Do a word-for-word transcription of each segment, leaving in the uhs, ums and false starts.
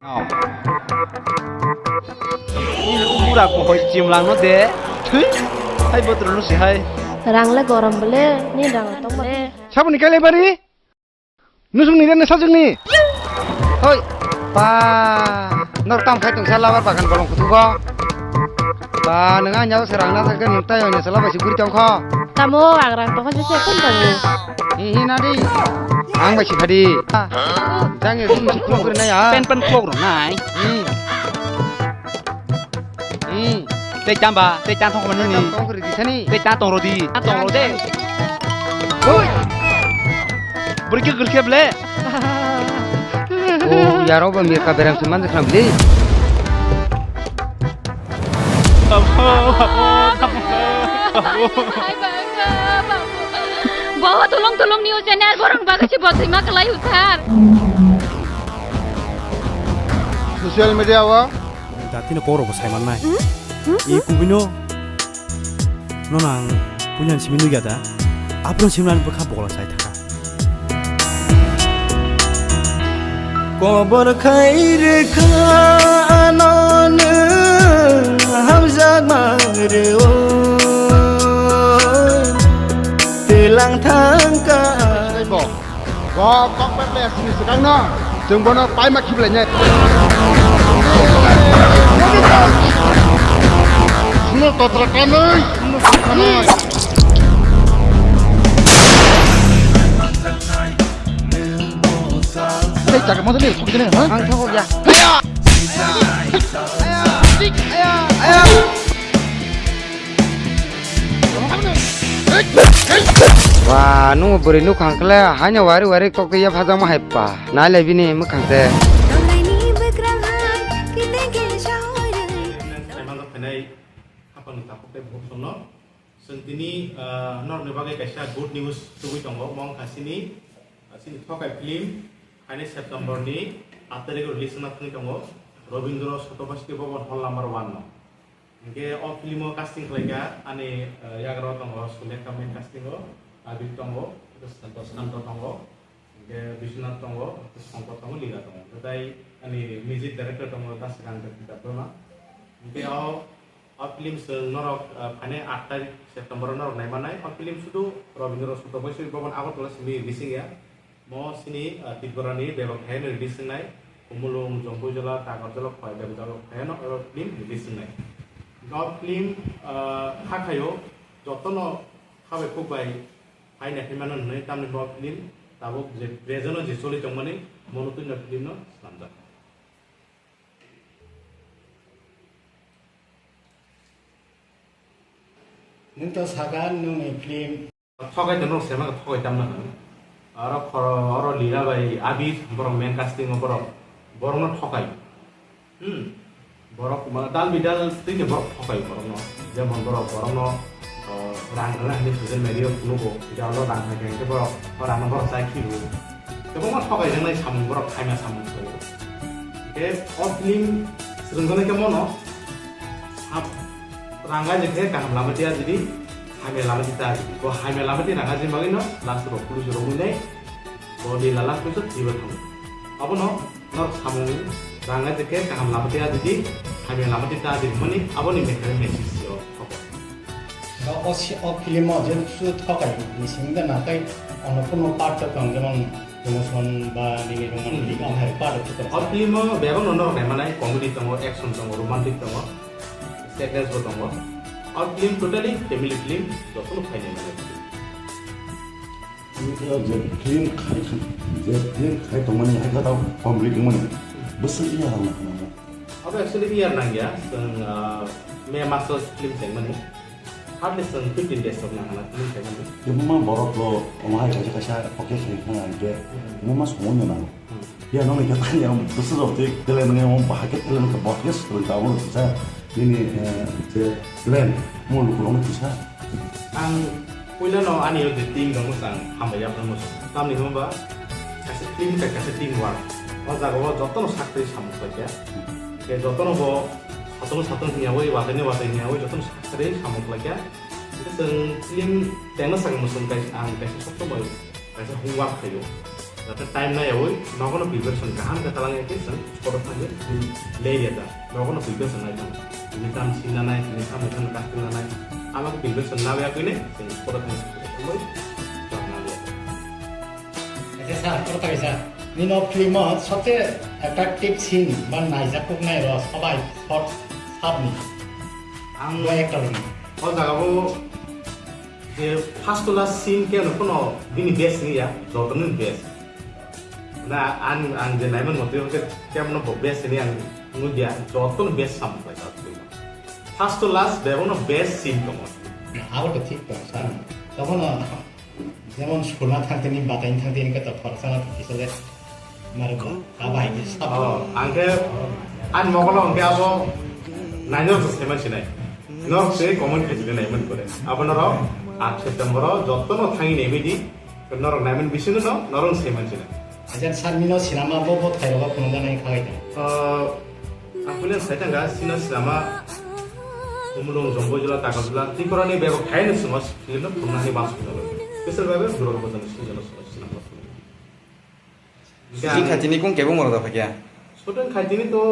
Bura kohoi chimlangno de. Thwi. Hai botrok no si hai. Rang le gorom bole, ni rang tong bole. Saboni kale bari? Nusung ni rene sajung ni. Hoi. Ba. Nor tam khai tong sa labar bagan bolong kutugo. Ba, nang anya se rang na sa ke nung tai onya sala bai si guri tong kho. Tamo ang rang tong kho se se kun tong ni. Hi hi na di. Ang bai si phadi. Jang e sum si khulok guri na ya. Pen pen khulok rok nai. Hmm. Hmm. Tei chamba, tei chang thong mani ni. Tong kuri di sani. Tei chang tong rodi. Chang tong rodi. Hoi. Buri ke gurke ble. Oh, yaro ba mirka berang seman kham bli. Bawa tolong tolong news channel borong bagasi botoi ma kelai utar. Social media o. Datino koro bo sai mannai. Hmm? Hmm? I kubino. Nono ang puilan simi nugya da. Apron simran bwkha bola sai thaka. Kobor khai rwkha ano nwng hamjakma rw-o. Twilang thangkha. Bo, bo kok pai pai asini swkang no. Chwng bono paima khiblai nai. Suno totra kanai, suno kanai. Tei jaga masa ni thok jene, ha? Ang thok ya. Haya! Haya! Haya! Haya! Wa, nung bwrwi nukhang kle, haino wari wari kok ya phajama hai pa. Nai le bini mwkhang se. Saimanjak phainai hapangni takhuk tei bukhuk songno. Chwng tini, ah, norokni bagwi kaisa good news tubui tongo. Mong kha chini, ah, chini Thokai film phainai September ni aat tarikh release wngna thangwi tongo Robindra Sotobasti Bhavan Hall number one no. Hinkhe o film o casting khlaikha ani, ah, yagra o tongo Sulekha main casting o, Abir tongo, Santosh Kanto tongo, hinkhe Biswanath tongo, Shankar tongo, Lila tongo. Hinkhe tai ani music director tongo Dasrang Debra. Hinkhe o O film chwng norok, ah, phainai aat tarikh September o norok naimanai. O film sudu Rabindra Sotobasti Bhavan Agartala simi release wngya. Mo chini, ah, Tripura ni bebak phaino release wngnai. Khumulwng, Jampuijala, Takarjala, Khowai bebak jala phaino o film release wngnai. O film, ah, hakhaio jotono khabai khukbai phaina phaimano hwnwi tamni bo film tabuk je present o je choli tongmani mono twino film no swnamjak. Nwng to sakha nwngni film. Thokai to nwk sema thokai tamna hwn. Aro khoro, oro Lila bai Abir borok main casting o borok, borok no thokai. Hmm. Borok ma dal bidal twi ni borok thokai borok no. Jemon borok, borok no, o, rang rwna hwnwi social media o phunukgo. Jalo rang hai khe borok, o rang no borok chai khiru. Kwbangma thokai rwnai samung borok khaima samung khlaio. Khe o film swrwngjaknai khe mono sab rang gai khe kaham lama tei ajidi, hamya lama tei ta ajidi. Bo hamya lama tei rang gai bagwi no last rok police rok wngwi nai bo ni lala khuiso thiba thango. Abono norok samung rang gai khe kaham lama tei ajidi, hamya lama tei ta ajidi hwnmani aboni mekhe message o. Ba o si-, o film o je su thokai ni simi da na kai ono kuno part to tong jemon emotion ba nini romantic, hmm, am hai part to tong. O film o bebak no norok nai manai, comedy tongo, action tongo, romantic tongo, sadness bo tongo. O film totally family film, jotono phai nai manai. Ani khe je film khai, je film khai tongmani hai khe tao complete wngmani bwswk ya ang nangkha. Abo actually year nangya, chwng, ah, May maso film chengmani. Hardly chwng fifteen days rok nangkha na film chengmani. Tei buma borok bo omo hai kaisa kaisa pocket khai khna hwnkhe, hmm, buma somoi no nango. Hmm. Ya nokni khe tani ang bwswk rok tei talent nangya, omo bahai khe talent kha, bahai khe swrwng kha, omo kisa nini, eh, je talent, omo lukurokno kisa. Ang puilano ani o je team rokno chwng hambai yaphangma, tamni hwnba kaisa team tei kaisa team work. O jagao jotono sak tei samung khlaikha. Tei jotono bo satungno satung hwnyawi, wathaino wathai hwnyawi jotono sak tei samung khlaikha. Tei chwng film tengna sakha mwswng kaisa, ang kaisa sob somoi kaisa homework khlaio. Jate time naiyawi nogono preparation kaham khe talangya khe chwng spot o thangwi le ya da. Nogono preparation nai thang. Tini tam sinna nai, tini tam thang kasting nai. Ama preparation na ya kine chwng spot o thangwi thangwi job na ya. Acha sir, koro thangwi sir. Nino film o sobse attractive scene ba naijak kuk nai ro sabai shot sabni. Ang bo actor ni. O jaga o je first to last scene ke no kono bini best ni ya, joto ni best. Na ang, ang je naiman motri hoke kemno bo best ni ang nugya, joto ni best sam pai ta. First to last bebo no best scene komo. Abo to thik tong sir. Tokon no Jemon suna thangtini, bataini thangtini khe to khoroksa no kisale maro ba, abo hai khe sabo. Oh, ang khe ani mokolo hwnkhe abo nainok se saiman sinai. Norok se comment khe sinai naiman kore. Abo norok aat September o jotono thangwi naibaidi norok naiman bisingo no norok saiman sinai. Ajan sir nino sinama bo bo thairogo phunukjaknai khagai da. Oh, Ang puila sai thangkha, sino sinama, Umulung, Jomboi Jila, Takarjala, Tikorani bebak khaino simo, sino phunuknani bangso phunuknai. Special bhabe Durga Puja ni season o sino sinama phunuknai. Shooting khaitini kung kebeng moro da phakya? Shooting khaitini to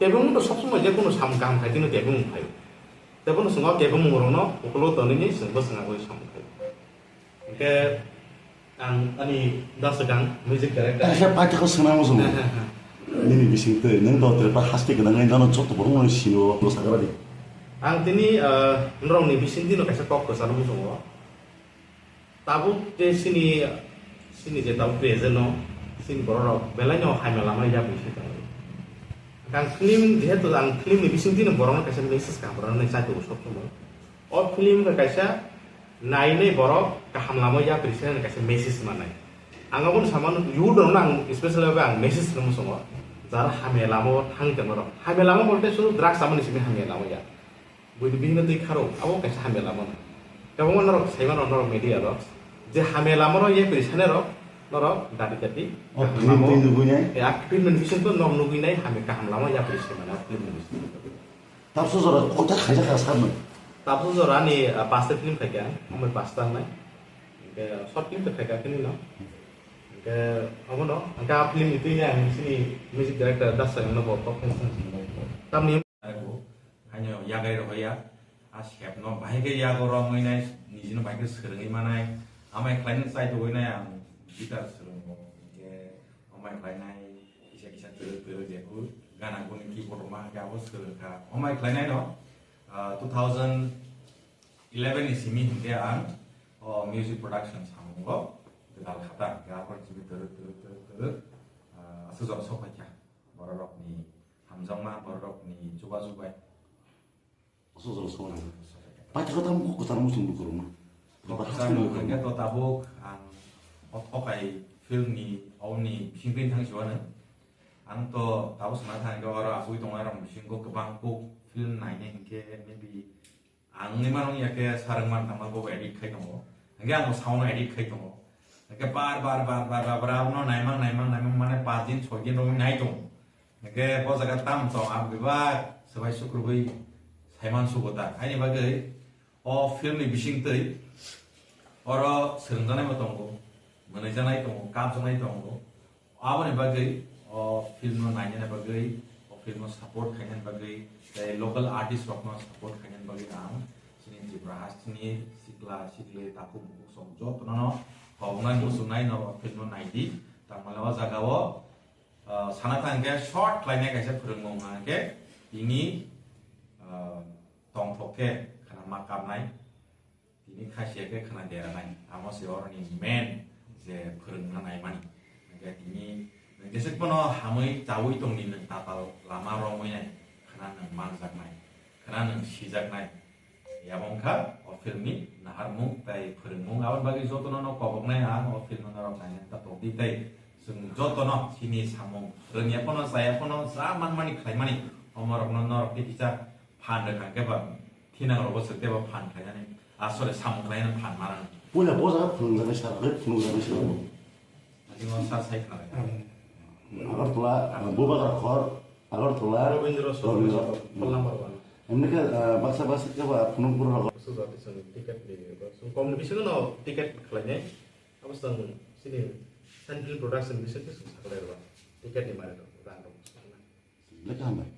kebeng to sob somoi je kono sam kaham khaitini kebeng phai. Tebo no swngo kebeng moro no ukulo tonini swngo swnga boi sam khai. Hingke ang ani da swkang music director. Kaisa paithakgo swnamo chwng. He, he, he. Nini bising twi nwng dotre pa haste gwnangwi nono joto borok no sino bwsa gra di. Ang tini, ah, norokni bising tino kaisa kok kwcharo muchungo. Tabuk je sini, sini je tabuk present no, sini borok rok belai no hamya lama ya bisi tong. Ang film jehetu ang film ni bising tino borok no kaisa message ka borok no chai tongo sob somoi. O film khe kaisa nainai borok kaham lama yapri se kaisa message manai. Ang abono samano youth rokno ang special bhabe ang message rwna muchungo. Jara hamya lama o thang tongma rok. Hamya lama bolte suru drugs chamani simi hamya lama ya. Buini bini twi kharo abo kaisa hamya lama no. Kwbangma norok saimano norok media rok. Je hamya lama no yapri sane rok norok dati dati. O film twi nugui nai? Ya film ni bising to norok nugui nai hamya kaham lama yapri se mano film ni bising. Tabso jora kontak khaijak kha sakno. Tabso jora ani, ah, pasta film khaikha, amai pasta nai. Hingke short film to khaikha kini no. Hingke abono, hingke a film ni twi ni ang sini music director Das Sayang no bo top ten sang sini. Tamni. Haino yagai rohoya, a sep no bahai khe yago romwi nai, nijino bahai khe swrwngwi manai, amai khlaino chai togwi nai ang guitar swrwngo, hingke Amai khlainai kisa kisa twrwk twrwk jephru gana guni keyboard rok ma hwnkhe abo swrwng kha. Amai khlainai no, ah, two thousand eleven ni simi hwnkhe ang o music production samungo gwdal kha ta. Hwnkhe abo simi twrwk twrwk twrwk twrwk, ah, aswk jora sok phaikha borok rokni hamjakma, borok rokni chubachu bai. Aswk jora songna. Paithakgo tamo kok kwcharo muchung lukurokno. Kok kwcharo muchung khe to tabuk ang o thokai film ni, oboni bising twi thang siwano. Ang to tabuk sana thang khe oro asugwi tongnai rok bisingo kwbang kok film nainai hinkhe maybe ang wngwi mano wngya khe sarwng man tangma bobo edit khai tongo. Hinkhe ang bo sound edit khai tongo. Hinkhe bar bar bar bar bar bar abono naimang naimang naimang mane paanch din soi din rok nai tongo. Hingke bo jaga tam tong, ang bebak swbai sukrubui saiman sugo ta. Haini bagwi o film ni bising twi oro swrwngjaknai bo tongo, mwnwijaknai tongo, kapjaknai tongo. Aboni bagwi o film no nainani bagwi, o film no support khainani bagwi, tei local artist rok no support khainani bagwi ang chini Tripura hasteni sikla sikli takhuk bukhuk song jotono no koboknai muchungnai no o film no naidi. Tangmani o jaga o Ah, sana thang khe short khlainai kaisa phwrwngmung hwnkhe tini, ah, tongthok khe khna ma kapnai, tini khasiya khe khna deranai. Amo se oroni main je phwrwngna naimani. Hwnkhe tini nwng jesuk phano hamwi chaui tongdi nwng tatal lama romwi nai, khna nwng manjaknai, khna nwng sijaknai. Yabo wngkha o film ni naharmung tei phwrwngmung. Aboni bagwi jotono no koboknai ang o film no norok nainani ta tokdi tei chwng jotono chini samung rwngya phano chaya phano cha manmani khlaimani omorokno norok tei kisa phan rwkha khe ba thinang rogo swk tei ba phan khlainani, ah, sorry, samung khlainani phan manani. Puila bo jaga phunukjaknai sir, phunukjaknai sir. Ani o sir sai khnai. Agartala, ah, Bubagra khor, Agartala, Rabindra Sor, Rabindra Sor, roll number one. Emni khe, ah, baksa baksa khe ba phunukbur rogo. Baksa jati chwng ticket ni, chwng kom ni bisingo no ticket khlainai. Abo chwng chini Film production bising khe chwng saklai rwba. Ticket ni mari rok, rang rok. Lekha hambai.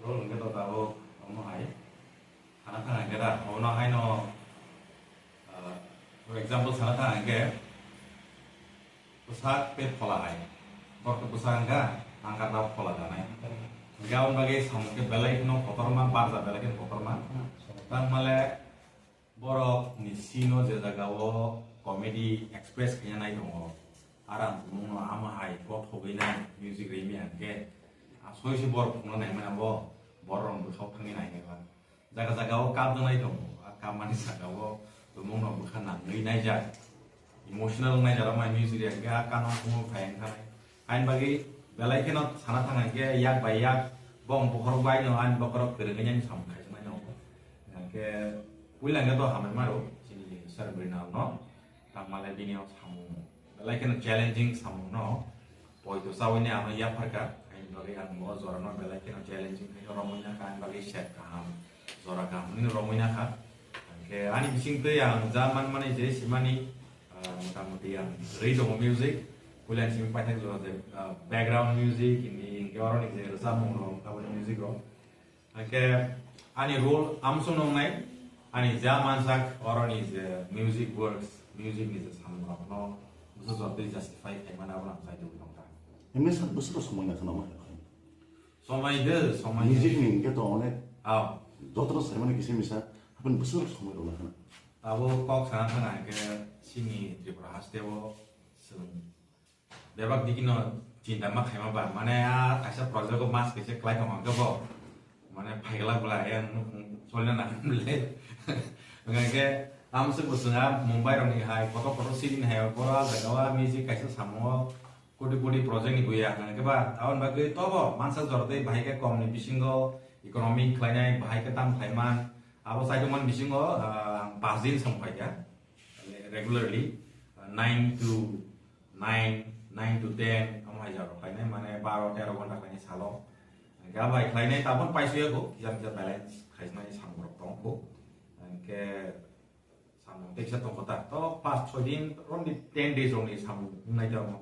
Role hwnkhe to tabuk omo hai. Sana thang hwnkhe da, obono haino, ah, for example sana thang hwnkhe, bwsak tei phola hai. Borok to bwsak wngkha, ang kha tabuk phola janai. Hwnkhe aboni bagwi samung khe belai kheno kotorma, barja belai kheno kotorma. Tangmale, borok ni scene o je jaga o comedy express khaina nai tongo, aram tumung no ama hai kothogwi nai music rimi hwnkhe, a soi se borok phunukna nai mani abo borok rok bwkhao thangwi nai nai ba. Jaga jaga o kap nai tongo, a kap mani saka o tumung no bwkha nangwi naijak, emotional naijak rok mai music rimi hwnkhe a kano phunuk phai wngkha nai. Haini bagwi belai kheno sana thang hwnkhe yak bai yak bong bokhorok bai no ani bokhorok kwrwngwi nai samung khaisa nai tongo. Hwnkhe puila hwnkhe to hambai maro chini Sir Mrinal no, tangmale bini o samung belai kheno challenging samung no poito chawi ni ano yapharkha, haini bagwi ang bo jora no belai kheno challenging khe romwi nakha, ani bagwi set kaham, jora kaham ni romwi nakha. Hwnkhe ani bising twi ang ja manmani je simani, ah, motamuti ang rwi tongo music, puila ni simi paithak jora je, ah, background music, hini hwnkhe oro ni je rwchapmung rok, taboni music rok. Hwnkhe ani role amsong nongnai, ani ja mansak oroni je music works, music ni je samung rok no bwsa jotoi justify khaimani abo ang kaitor tongkha. Emni sak bwswk somoi na khna ma hai. Somoi de, somoi. Music ni hwnkhe to onek. Aw. Jotoro saimani kisa misa, hapin bwswk somoi rok na khna. Abo kok sana thang hwnkhe chini Tripura haste o chwng bebak digi no chinta ma khaima ba, mane a kaisa project o mas kaisa klai tong hwnkhe bo, mane phaigla bwla yang nukhung solna nang bwle. Hwnkhe amswk bo chwng a Mumbai rok ni hai kotor kotor city ni hai, boro a jaga o a music kaisa samung o koti koti project ni buya hwnkhe ba, aboni bagwi tobo mansa jora tei bahai khe kom ni bisingo economic khlainai, bahai khe tam khlaiman, abo chaitokmani bisingo, ah, ang pas din samung khaikha regularly, ah, nine to nine, nine to ten, omo hai jora khlainai, mane baro tero ghonta khlainai salo. Hwnkhe abo hai khlainai tabuk paisuya kho, kisa kisa balance khainai samung rok tong kho. Hwnkhe samung teisa tong kho ta, to pas choi din, only ten days rokni samung wngnai ta omo.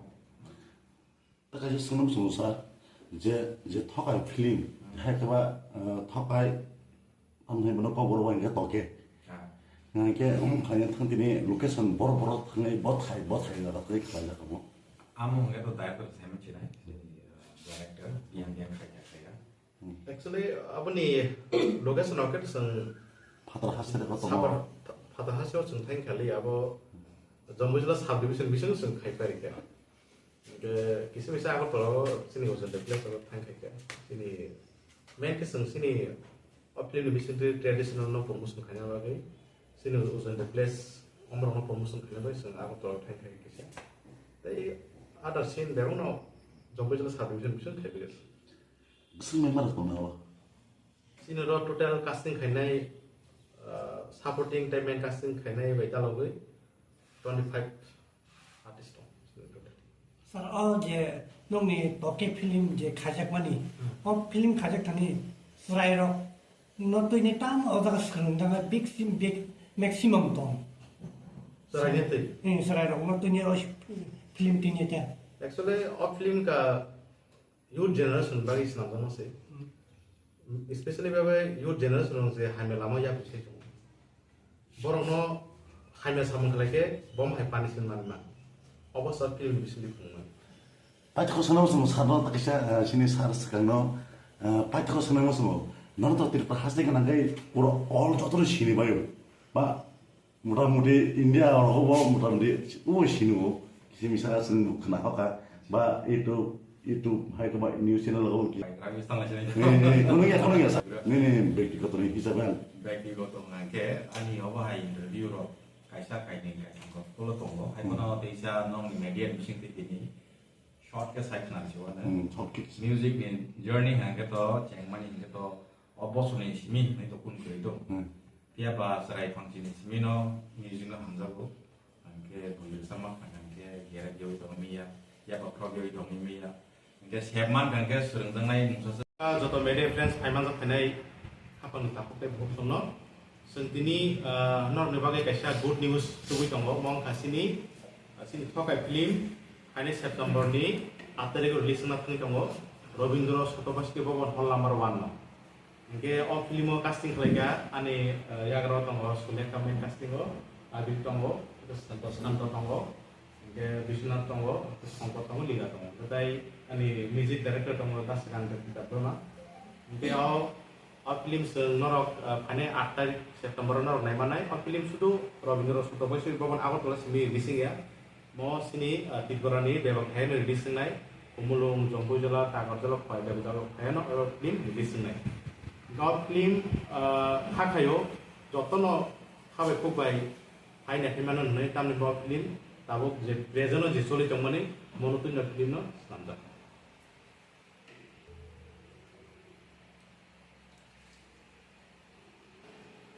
Ta kaisa swnam swngo sa, je, je thokai film, hai khe ba, eh, thokai Tamo hai bono kok borok bai hwnkhe toke. Ah. Hwnkhe omo khlaina thang tini location borok borok thangwi bothai bothai jora tei khlaijak omo. Amo hwnkhe to director Simon Chinai, chini, uh, director, biyang biyang khaijak khaijak. Hmm. Actually, aboni location o khe chwng Phatar haste de koto sapar, mo. Phatar haste o chwng thang khali abo Jambujala subdivision bising chwng khai pari kha. Hwnkhe kisa misa Agartala o chini Ujjain place o thang khaikha. Chini main khe chwng chini o film ni bisingtwi traditional no promotion khaina bagwi chini Ujjain place omorok no promotion khaina bagwi chwng Agartala o thang khaikha kisa. Tei other scene bebak no Jambujala subdivision bising khai bigir. Bising member tong nao. Chini ro total casting khainai, ah, supporting tei main casting khainai bai dalogwi twenty five artist tong. Sir, o je nokni toke film je khaijakmani, hmm, o film khaijak thani chwrairok no twini tamo o jaga swrwngjak big sim-, big maximum tong. Chwraini twi? Hmm, chwrairok no twini o film twini ta. Actually, o film ka youth generation bagwi swnamjakma se. Hmm. Especially bebak youth generation rok je hamya lama yapri se tongo. Borokno hamya samung khlai khe bo hai punishment manma. Obo sa film ni bisingtwi phunuknai. Paithakgo sana muchungo sarno ta kaisa, eh, sini sar swkangno, eh, paithakgo sana muchungo. Nono to Tripura haste gwnang khe pura all jotono sini baio. Ba Motamuti India rogo bo motamuti o sini o kisi misa chwng khna hoka ba YouTube, YouTube hai to ba news channel rogo ki. Rami stang lai sinai. Ni, ni, kono ya, kono ya sa. Ni, ni, bektigoto ni hisab ang. Bektigoto hwnkhe ani obo hai interview rok kaisa kainwi kaitham kok tolo tongo. Hai, hmm, bono teisa nongni media bising twi tini short khe sai khna rw sio ano. Hmm, short khe. Music ni journey hwnkhe to chengmani hwnkhe to o bosoni simi hinwi to kun kwrwi to. Hmm. Phiya ba chwrai phang chini simi no music no hamjago. Hwnkhe bwrwi sama phang hwnkhe gera gyawi tongwi ya, ya ba phro gyawi tongwi ya. Hwnkhe sep man hwnkhe swrwngjaknai mungsa se. Ah, joto media friends phai manjak phainai hapang ni takhuk tei bukhuk song no. Chwng tini, ah, norokni bagwi kaisa good news tubui tongo. Mong khasini, Chini Thokai film haini September ni aat tarikh release wngna thangwi tongo Rabindra Sotobaisowi Bhavan hall number one no. Hinkhe o film o casting khlaikha ani, eh, yagra o tongo Sulekha main casting o, Abir tongo, Santo Santo tongo, hinkhe Biswanath tongo, Songkor tongo, Lila tongo. Tei ani music director tongo Dasrang Debita Brahma. Hinkhe o O film chwng norok, ah, phainai aat tarikh September o norok naimanai. O film sudu Rabindra Sotobaisowi Bhavan Agartala simi releasing ya. Mo sini, ah, Tripura ni bebak phaino release wngnai. Khumulwng, Jampuijala, Takarjala, Khwai, Debojala phaino o film release wngnai. O film, ah, hakhaio jotono khabai khukbai phaina phaimano hwnwi tamni bo film tabuk je present o je choli tongmani mono twino film no swnamjak.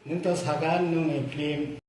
Nwng to sakha nwngni film.